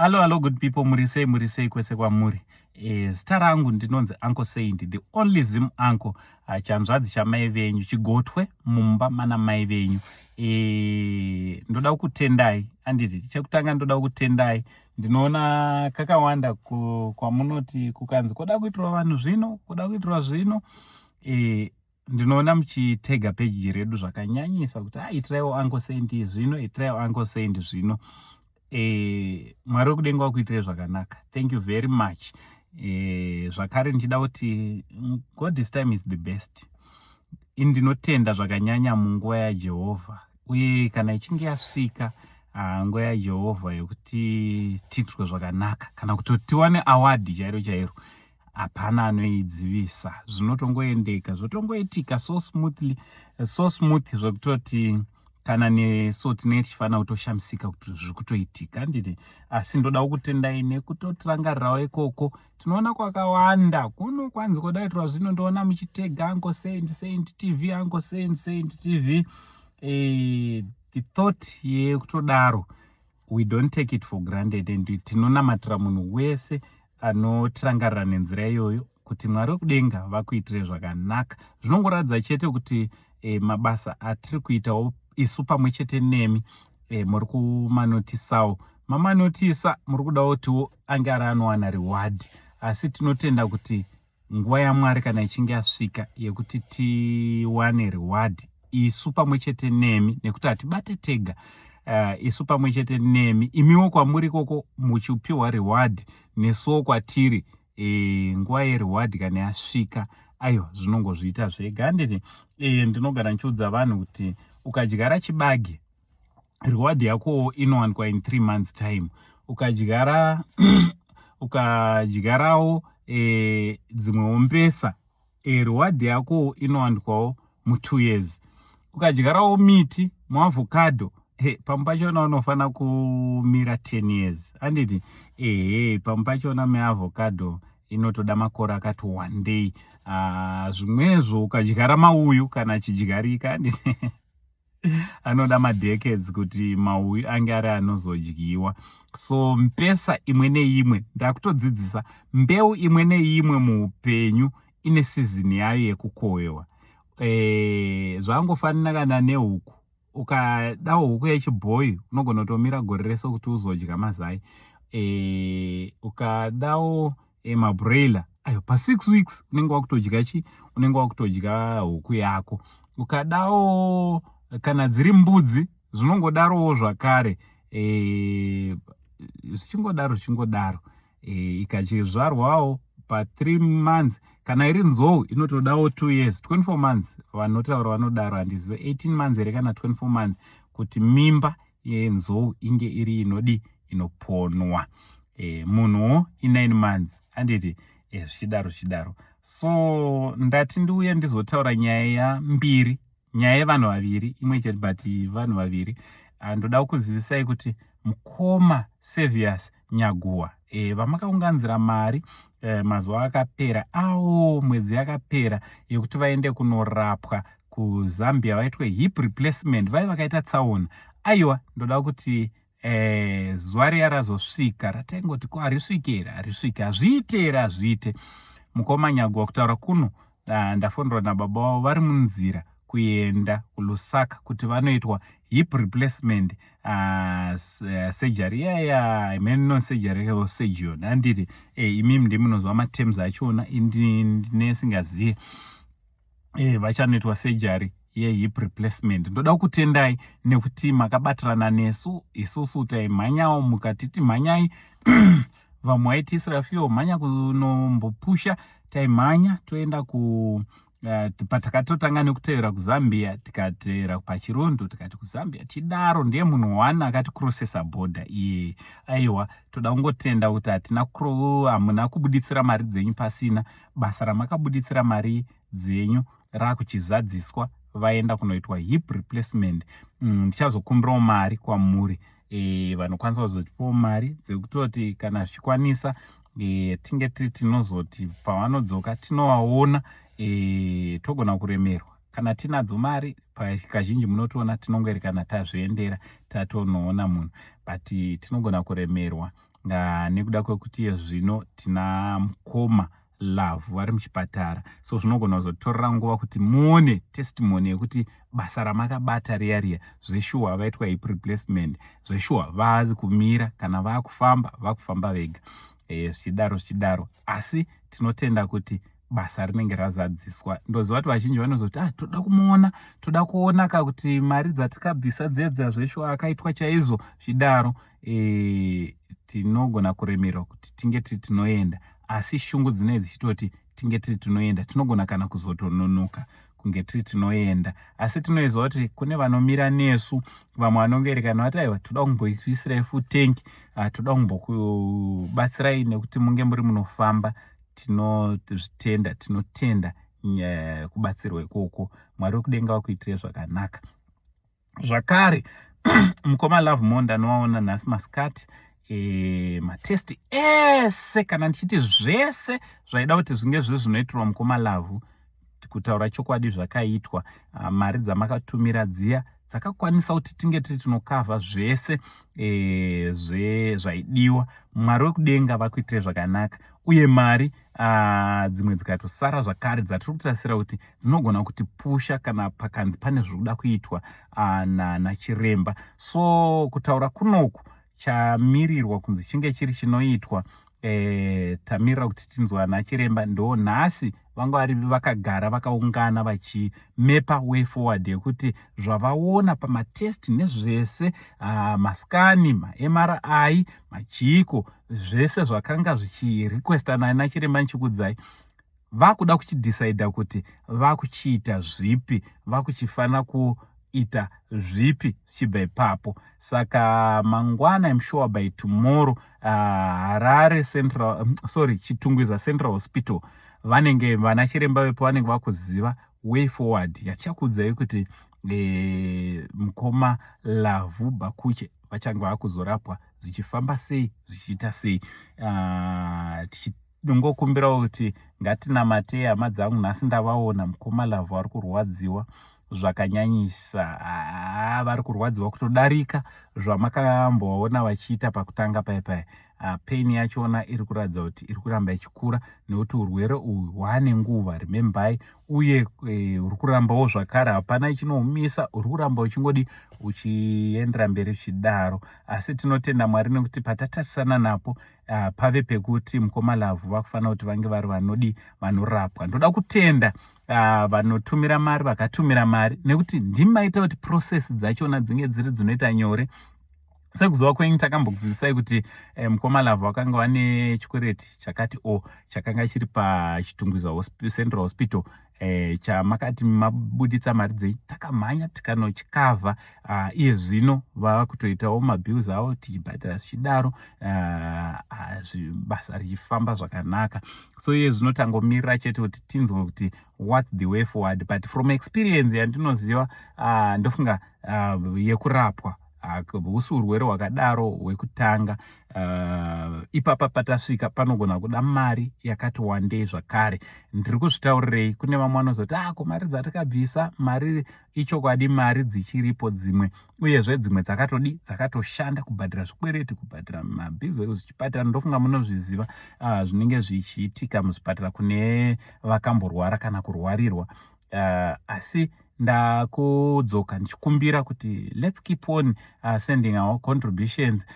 Hello, hello, good people. Muri sei, muri sei kwese kwamuri? Zita rangu ndinonzi Uncle Saint, the only Zim uncle, chanzvadzi chamai venyu, chigotwe mumba mana mai venyu. Ndoda kukutendai, anditi chekutanga ndoda kukutendai. Ndinoona kakawanda kwamunoti kukanzi koda kuitirwa vanhu zvino, koda kuitirwa zvino. Ndinoona muchitega peji redu zvakanyanyisa kuti itiraiwo Uncle Saint zvino, itiraiwo Uncle Saint zvino. Mwari wekudenga wakuitirai zvakanaka. Thank you very much. Zvakare ndichida kuti God's time is the best. Ini ndinotenda zvakanyanya munguva yaJehovha, uye kana ichinge yasvika nguva yaJehovha yekuti tiitwe zvakanaka kana kuti tiwane award chairo chairo, hapana anoidzivisa. Zvinotongoendeka, zvotongoitika so smoothly, so smooth, zvekutoti kana nesu tinenge tichifanira kutoshamisika kuti zviri kutoitika, handiti? Asi ndoda kukutendai nekutotirangarirawo ikoko. Tinoona kwakawanda kuno kwanzi kodaitirwa zvino, ndoona muchitega Uncle Saint, Saint TV, Uncle Saint, Saint TV. The thought yekutodaro, we don't take it for granted, and tinonamatira munhu wese anotirangarira nenzira iyoyo kuti Mwari wekudenga vakuitire zvakanaka. Zvinongoratidza chete kuti mabasa atiri kuitawo isu pamwe chete nemi, muri kumanotisawo, mamanotisa, muri kuda kutiwo ange ari anowana reward. Asi tinotenda kuti nguva yaMwari kana ichinge yasvika yekuti tiwane reward isu pamwe chete nemi, nekuti hatibate tega, isu pamwe chete nemi, imiwo kwamuri ikoko muchipiwa reward, nesuwo kwatiri, nguva yereward kana yasvika, aiwa, zvinongozviita zvega, handiti? Ndinogara ndichiudza vanhu kuti ukadyara chibage, reward yakowo inowanikwa in 3 months time. Ukadyarawo dzimwewo mbesa, reward yako inowanikwawo mu2 years. Ukadyarawo miti muavocado, pamwe pachona unofanira kumira 10 years, handiti? Ehe, pamwe pachona meavocado inotoda makore akati wandei. Zvimwezvo ukadyara mauyu kana chidyarika, handiti, anoda madecades kuti mauyu ange ari anozodyiwa. So mbesa imwe neimwe, ndakutodzidzisa, mbeu imwe neimwe muupenyu ine season yayo yekukohwewa. Zvangofanana kana nehuku. Ukadawo huku yechibhoyi, unogona kutomira gore rese kuti uzodya mazai. Ukadawo mabroiler ayo, pa6 weeks unenge wakutodya chi unenge wakutodya huku yako. Ukadawo kana dziri mbudzi, zvinongodarowo zvakare, zvichingodaro zvichingodaro. Ikachizvarwawo pa3 months. Kana iri nzou, inotodawo 2 years, 24 months. Vanotaura vanodaro, handizive, 18 months here kana 24 months kuti mimba yenzou inge iri inodi inoponwa. Munhuwo i9 months, handiti? Zvichidaro zvichidaro. So ndati ndiuye ndizotaura nyaya yambiri, nyaya yevanhu vaviri, imwe chete but vanhu vaviri. Ndoda kukuzivisai kuti mukoma Sevius Nyaguwa, vamakaunganzira mari mazuva akapera awo, mwedzi yakapera, yekuti vaende kunorapwa kuZambia, vaitwe hip replacement, vai vakaita tsaona. Aiwa, ndoda kuti zuva riya razosvika rataingoti ko harisviki here, harisviki, hazviite here, hazviite. Mukoma Nyaguwa, kutaura kuno ndafonderwa nababa vavo, vari munzira kuenda kuLusaka kuti vanoitwa hip replacement surgery iyaya, imene surgery, surgeon, handiti? Imimi ndimunozwa materms achona, ndinesingaziye. Vachanoitwa surgery yehip replacement. Ndoda kutendai nekuti makabatirana nesu. Isusu taimhanyawo, mukatiti mhanyai, vamwe vaitiisira fuel, mhanya kunombopusha, taimhanya toenda ku patakatotanga nekutevera kuZambia, tikatevera paChirundu, tikati kuZambia tidaro. Ndiye munhu one akaticrossesa border iye. Aiwa, toda kungotenda kuti hatina, hamuna kubuditsira mari dzenyu pasina. Basa ramakabuditsira mari dzenyu rakuchizadziswa, vaenda kunoitwa hip replacement. Ndichazokumbirawo mari kwamuri, vanokwanisa kuzotipawo mari dzekutoti kana zvichikwanisa, tinge tiri tinozoti pavanodzoka tinovaona. Togona kuremerwa kana tinadzo mari. Kazhinji munotoona tinongoerekana tazviendera, tatonoona munhu, but tinogona kuremerwa nekuda kwekuti iye zvino tina mukoma Love vari muchipatara, so zvinogona kuzotorera nguva kuti muone testimony yekuti basa ramakabata riya riya zveshuwa vaitwa hip replacement, zveshuwa vari kumira kana vaakufamba, vakufamba vega, zvichidaro zvichidaro. Asi tinotenda kuti basa rinenge razadziswa. Ndoziva kuti vazhinji vanozoti, "Ah, toda kumuona, toda kuona ka kuti mari dzatikabvisa dzedza zveshuwa akaitwa chaizvo," zvidaro. Tinogona kuremerwa kuti tinge tiri tinoenda, asi shungu dzinenge dzichitoti tinge tiri tinoenda, tinogona kana kuzotononoka kunge tiri tinoenda. Asi tinoziva kuti kune vanomira nesu, vamwe vanongoerekana vati, "Aiwa, toda kumbokuisirai full tank, toda kumbokubatsirai nekuti munge muri munofamba." Tinozvitenda, tinotenda kubatsirwa ikoko. Mwari wekudenga vakuitire zvakanaka. Zvakare, mukoma Love Mo ndanovaona nhasi masikati. Matest ese, kana ndichiti zvese zvaida kuti zvinge zviri zvinoitirwa mukoma Love, kutaura chokwadi zvakaitwa. Mari dzamakatumira dziya dzakakwanisa kuti tinge tiri tinokavha zvese zvaidiwa. Mwari wekudenga vakuitire zvakanaka. Uye mari dzimwe dzikatosara zvakare dzatiri kutasira kuti dzinogona kutipusha kana pakanzi pane zviri kuda kuitwa nachiremba. So kutaura kunoku, chamirirwa kunzi chinge chiri chinoitwa, tamirira kuti tinzwa nachiremba. Ndo nhasi vanga vari vakagara, vakaungana vachimepa way forward yekuti zvavaona pamatest nezvese, mascan, maMRI, machiko, zvese zvakanga zvichirequesta nachiremba. Nichikudzai, vakuda kuchidhisaidha kuti vakuchiita zvipi, vakuchifanira kuita zvipi zvichibva ipapo. Saka mangwana, I'm sure by tomorrow, Harare Central, sorry, Chitungwiza Central Hospital, vanenge vana chiremba vepo vanenge vakuziva way forward yachakuudzai kuti mukoma Lavhu Bakuche vachange vakuzorapwa zvichifamba sei, zvichiita sei. Tichingokumbirawo kuti ngatinamatei, hama dzangu. Nhasi ndavaona mukoma Lavhu vari kurwadziwa zvakanyanyisa. Vari kurwadziwa kutodarika zvamakamboona vachiita pakutanga paipai. Pain yachona iri kuratidza kuti iri kuramba ichikura nekuti urwere uhu hwaane nguva, remembai, uye uri kurambawo zvakare, hapana chinoumisa, uri kuramba uchingodi uchiendera mberi uchidaro. Asi tinotenda Mwari nekuti patatarisana napo pave pekuti mukoma Lavhu vakufanira kuti vange vari vanodi vanorapwa. Ndoda kutenda vanotumira mari, vakatumira mari, nekuti ndimaita kuti process dzachona dzinge dziri dzinoita nyore. Sekuziva kwenyu, takambokuzivisai kuti mukoma Lavhu vakanga vane chikwereti chakati o chakanga chiri paChitungwiza Central Hospital, chamakati mabuditsa mari dzenyu, takamhanya tikanochikavha. Iye zvino vava kutoitawo mabills avo, tichibhadhara zvichidaro, basa richifamba zvakanaka. So iye zvino tangomirira chete kuti tinzwe kuti what's the way forward. But from experience yandinoziva, ndofunga yekurapwa husi urwere hwakadaro hwekutanga, ipapa patasvika panogona kuda mari yakati wandei zvakare. Ndiri kuzvitaurirei, kune vamwe vanozoti, "Ah, ko mari dzatakabvisa?" Mari, ichokwadi, mari dzichiripo dzimwe, uyezve dzimwe dzakatodi dzakatoshanda kubhadhara zvikwereti, kubhadhara mabills ekuzvipatara. Ndofunga munozviziva zvinenge zvichiitika muzvipatara kune vakamborwara kana kurwarirwa. Asi ndakudzoka ndichikumbira kuti let's keep on sending our contributions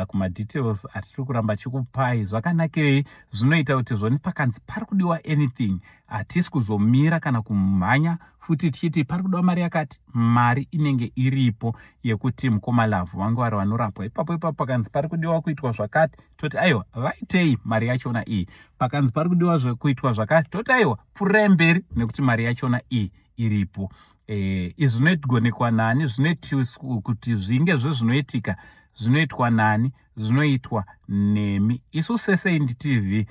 kumadetails atiri kuramba chikupai. Zvakanakirei? Zvinoita kuti zvoni pakanzi pari kudiwa anything, hatisi kuzomira kana kumhanya futi tichiti pari kudiwa mari yakati. Mari inenge iripo yekuti mukoma Lavhu vange vari vanorapwa ipapo ipapo. Pakanzi pari kudiwa kuitwa zvakati, toti, "Aiwa, vaitei, mari yachona iyi." Pakanzi pari kudiwa kuitwa zvakati, toti, "Aiwa, pfuurai mberi nekuti mari yachona iyi iripo." Izvi zvinogonekwa nani? Zvinoitiswa kuti zvinge zvezvinoitika, zvinoitwa nani? Zvinoitwa nemi, isu seSaint TV.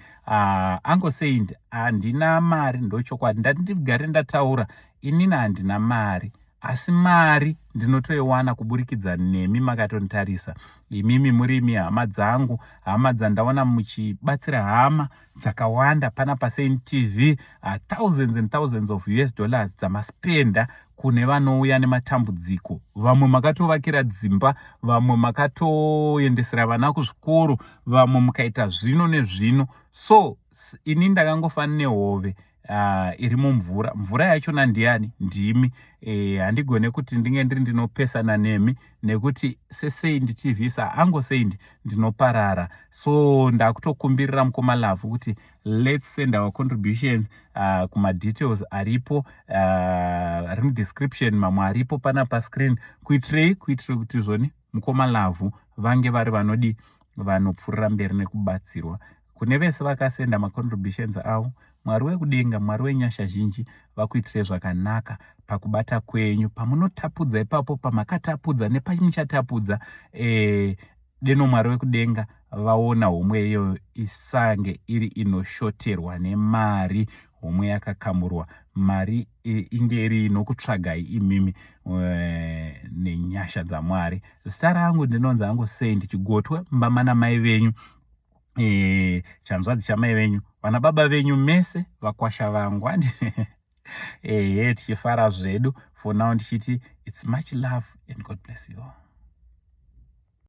Uncle Saint handina mari, ndochokwadi. Ndati ndigare ndataura, inini handina mari. Asi mari ndinotoiwana kuburikidza nemi makatonditarisa. Imimi murimi hama dzangu, hama dzandaona muchibatsira hama dzakawanda pana paSaint TV, thousands and thousands of US dollars dzamaspenda kune vanouya nematambudziko. Vamwe makatovakira dzimba, vamwe makatoendesera vana kuzvikoro, vamwe mukaita zvino nezvino. So ini ndakangofanana nehove iri mumvura. Mvura yachona ndiani? Ndimi. Handigone kuti ndinge ndiri ndinopesana nemi, nekuti seSaint TV, saUncle Saint, ndinoparara. So ndakutokumbirira mukoma Lavhu kuti let's send our contributions kumadetails aripo, ari mudescription, mamwe aripo pana pascreen. Kuitirei? Kuitire kuti zvoni mukoma Lavhu vange vari vanodi vanopfuurira mberi nekubatsirwa. Kune vese vakasenda macontributions avo, Mwari wekudenga, Mwari wenyasha zhinji, vakuitire zvakanaka pakubata kwenyu, pamunotapudza ipapo, pamakatapudza nepamuchatapudza. Deno Mwari wekudenga vaona homwe iyoyo isange iri inoshoterwa nemari, homwe yakakamurwa mari inge iri inokutsvagai imimi nenyasha dzaMwari. Zita rangu ndinonzi Uncle Saint, chigotwe mbama namai venyu, chanzvadzi chamai venyu, vana baba venyu mese, vakwasha vangu, andi ehe, tichifara zvedu. For now ndichiti it's much love and God bless you all.